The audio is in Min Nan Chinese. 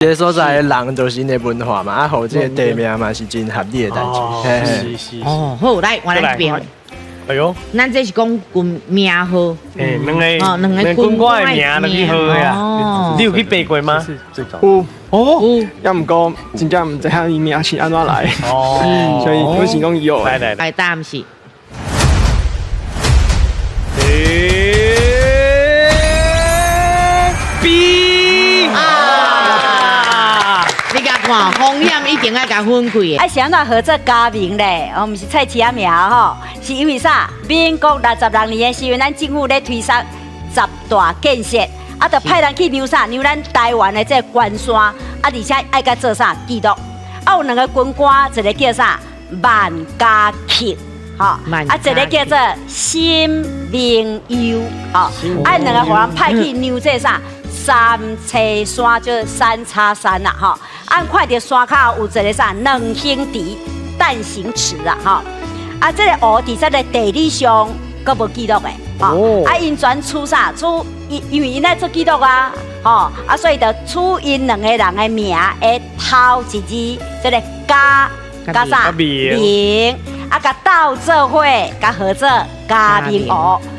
這个所在的人就是𪜶的文化嘛，啊，予這个地名嘛是真合理的代誌。嘿嘿。哦，好，來換咱這邊。哎呦，咱這是講軍名號。哎，兩个哦，兩個兩軍官的名落去號的啊。你有去爬過嗎？有。哦，也毋過真正毋知影伊名是按怎來，所以我是講有。來來來，來，答案是欸 B 啊！你共看，風險一定愛共分開的。啊，是按怎號做嘉明咧？哦，毋是菜市仔名吼，是因為啥？民國66年的時陣，咱政府咧推捒十大建設，啊，就派人去量啥？量咱台灣的這個關山，啊，而且愛共做啥記錄？啊，有兩个軍官，一個叫啥？萬家克，吼，啊，一個叫做沈明佑，吼，啊，兩个予人派去量這啥？三叉山，就是三叉山啦，吼。啊，看著山跤有一个啥？兩興池、誕生池啊，吼。啊，這個湖佇這个地理上閣無記錄的，吼。啊，𪜶專取啥？取因為𪜶愛做記錄啊，吼。啊，所以就取𪜶兩個人的名的頭一字，這个嘉加啥？明。明，啊，共鬥做伙，共號做嘉明湖。